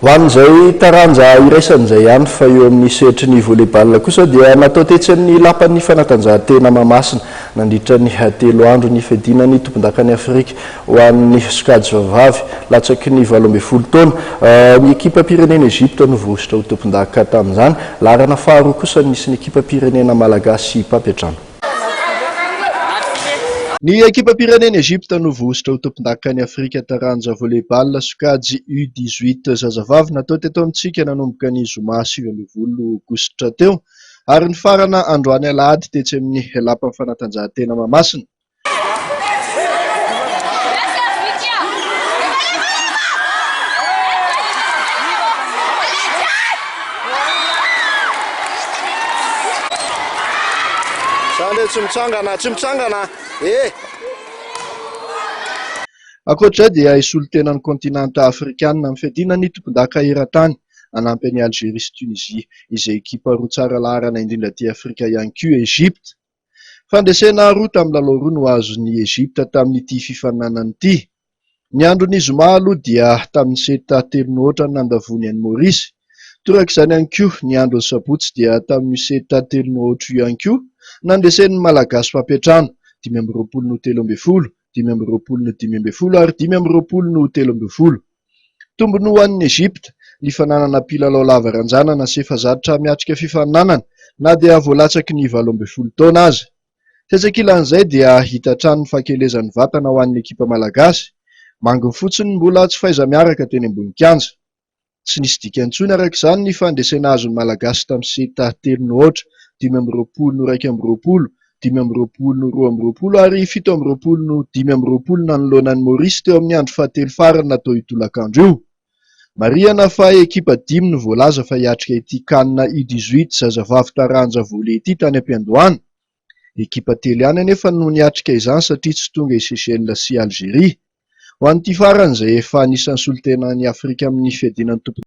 Ho an'izay taranja iraisana izay ihany fa eo amin'ny sehatry ny volley-ball kosa dia natao tetsy amin'ny lapan'ny fanatanjahantena Mahamasina nandritra ny telo andro ny fiadiana ny tompondakan'i Afrika ho an'ny sokajy vavy latsaky ny 18 taona. Ny ekipam-pirenena Egypte no voahosotra ho tompondaka tamin'izany. Laharana faharoa kosa nisy ny ekipam-pirenena malagasy mpampiantrano. Ny ekipam-pirenena Egypte no voahosotra ho tompondakan'i Afrika taranja volley-ball sokajy U dix-huit zazavavy natao teto amintsika nanomboka ny zoma 19 aogositra teo ary nifarana androany alahady tetsy amin'ny lapan'ny fanatanjahantena Mahamasina. Zany re tsy mitsangana, tsy mitsangana eh! Ankoatra izay dia hisolo tena ny kaontinanta afrikanina amin'ny fiadiana ny tompondaka eran-tany hanampy an'i Algeria sy Tunisie izay ekipa roa tsara laharana indrindra aty Afrika ihany koa Egypte. Fandresena roa tamin'ny lalao roa no azon'i Egypte tamin'ity fifaninanana ity. Ny andron'ny zoma aloha dia tamin'ny seta telo no aotra no nandavoany an'i Maurice. Torak'izany ihany koa ny andron'ny sabotsy dia tamin'io seta telo no aotra io ihany koa nandresen'ny Malagasy mpampiantrano, 25 no 13, 25 no 15 ary 25 no 13. Tombony ho an'i Egypte ny fananana mpilalao lava ranjanana sy efa zatra miatrika fifaninanana na dia voalatsaky ny 18 taona aza. Tetsy ankilan'izay dia hita hatrany ny fahakelezan'ny vatana ho an'ny ekipa malagasy. Manginy fotsiny ny mbola tsy fahaiza-miaraka teny ambony kianja. Tsy nisy dikany intsony araka izany ny fandresena azon'ny Malagasy tamin'ny seta telo no aotra, 25 no 21, 25 no 22 ary 27 no 25 nanoloana an'i Maurice teo amin'ny andro fahatelo farany natao io tolakandro io. Marihana fa ekipa dimy no voalaza fa hiatrika ity Can U dix-huit zazavavy taranja volley ity tany am-piandohana. Ekipa telo ihany anefa no niatrika izany satria tsy tonga i Seychelles sy Algeria. Ho an'ity farany izay efa anisan'ny solontenan'i Afrika amin'ny fiadiana ny tompondaka.